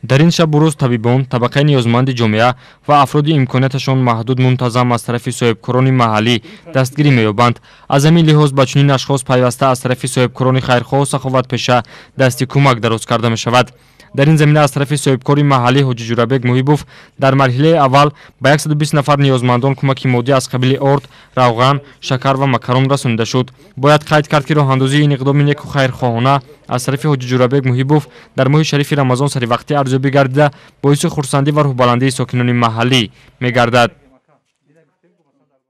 Дар ин шабу рӯз табибон, табақаи ниёзманди ҷомеа ва афроди имконияташон маҳдуд мунтазам аз тарафи соҳибкорони маҳаллӣ дастгирӣ меёбанд. Аз ҳамин лиҳоз ба чунин ашхос пайваста аз тарафи соҳибкорони хайрхоҳу саховатпеша дасти кӯмак дароз карда мешавад. Дар ин замина аз тарафи соҳибкори маҳаллӣ Ҳоҷи Ҷурабек Муҳибов дар марҳилаи аввал ба 120 нафар ниёзмандон кӯмаки моддӣ аз қабили орд, равған, шакар ва макарон расонида шуд. Бояд қайд кард, ки роҳандозии ин иқдоми неку хайрхоҳона аз тарафи Ҳоҷи Ҷурабек Муҳибов дар моҳи шарифи Рамазон саривақтӣ арзёбӣ гардида, боиси хурсандӣ ва рӯҳбаландии сокинони маҳаллӣ мегардад.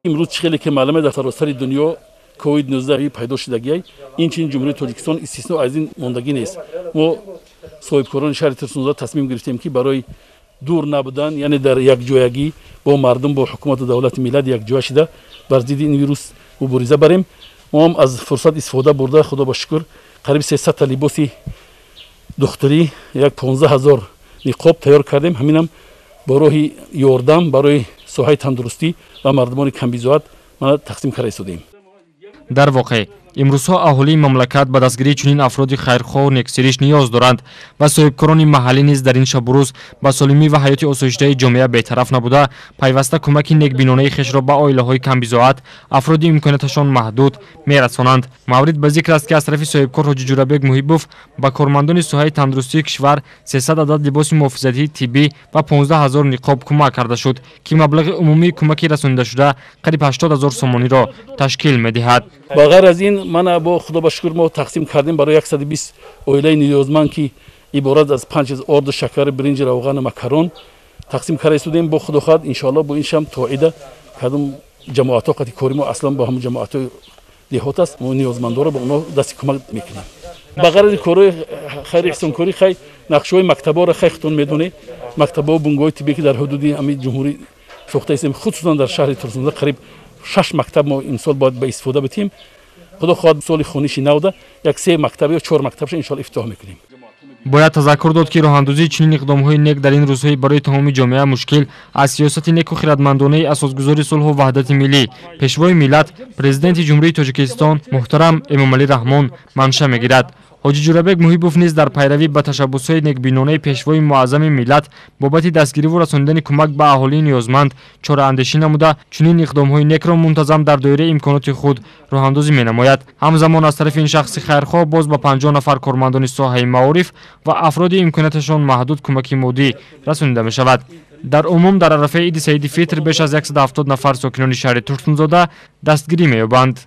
Имрӯз чӣ хеле ки маълуме, дар саросари дунё COVID-19 пайдо шудагиай, инчунин Ҷумҳурии Тоҷикистон истисно аз ин мондагӣ нест. Мо, соҳибкорони шаҳри Турсунзода, тасмим гирифтем, ки барои дур набудан, яъне дар якҷоягӣ бо мардум, бо ҳукумату давлати миллат якҷоя шида, бар зидди ин вирус мубориза барем. Мо ҳам аз фурсат истифода бурда, худо ба шукр, қариби 300-та либоси духтурӣ, як 15 000 ниқоб тайёр кардем. Ҳаминам бо роҳи ёрдам барои соҳаи тандурустӣ ва мардумони камбизоат мана тақсим карда истодем. Дар воқеъ, имрӯзҳо аҳолии мамлакат ба дастгирии чунин афроди хайрхоҳу нексириш ниёз доранд ва соҳибкорони маҳаллӣ низ дар ин шабу рӯз ба солимӣ ва ҳаёти осоиштаи ҷомеа бетараф набуда, пайваста кӯмаки некбинонаи хешро ба оилаҳои камбизоат, афроди имконияташон маҳдуд мерасонанд. Маврид ба зикр аст, ки аз тарафи соҳибкор Ҳоҷи Ҷурабек Муҳибов ба кормандони соҳаи тандурустии кишвар 300 адад либоси муҳофизатии тиббӣ ва 15 ҳазор ниқоб кӯмак карда шуд, ки маблағи умумии кӯмаки расонидашуда қариб 80 ҳазор сомониро ташкил медиҳад. Ба ғайр аз ин, мана, бо худо ба шукр, мо тақсим кардем барои 120 оилаи ниёзманд, ки иборат аз панҷ чиз: орду, шакар, биринҷи, равғану макарон тақсим карда истодем. Бо худо хоҳад, иншоалло, бо ин шам то ида кадом ҷамоатҳо қати кори мо аслан бо ҳамон ҷамоатҳои деҳот аст, мо ниёзмандоро ба онҳо дасти кӯмак мекунем. Ба ғайр аз корҳои хайри эҳсонкорӣ, хай, нақшаҳои мактабҳоро, хай, худтон медонед, мактабҳо, бунгоҳои тиббие, ки дар ҳудуди ҳамин ҷумҳурӣ сохта истем, хусусан дар шаҳри Турсунзода қариб шаш мактаб мо имсол бояд ба истифода битем. Худо хоҳад, соли хониши навда як се мактаб ё чор мактабша иншоалло ифтитоҳ мекунем. Бояд тазаккур дод, ки роҳандозии чунин иқдомҳои нек дар ин рӯзҳои барои тамоми ҷомеа мушкил аз сиёсати неку хиратмандонаи асосгузори сулҳу ваҳдати миллӣ, Пешвои миллат, Президенти Ҷумҳурии Тоҷикистон муҳтарам Эмомалӣ Раҳмон манша мегирад. Ҳоҷи Ҷурабек Муҳибов низ дар пайравӣ ба ташаббусҳои некбинонаи Пешвои муаззами миллат бобати дастгириву расонидани кӯмак ба аҳолии ниёзманд чораандешӣ намуда, чунин иқдомҳои некро мунтазам дар доираи имконоти худ роҳандозӣ менамояд. Ҳамзамон аз тарафи ин шахси хайрхоҳ боз ба 50 нафар кормандони соҳаи маориф ва афроди имконияташон маҳдуд кӯмаки моддӣ расонида мешавад. Дар умум дар арафаи иди Саиди Фитр беш аз 170 нафар сокинони шаҳри Турсунзода дастгирӣ меёбанд.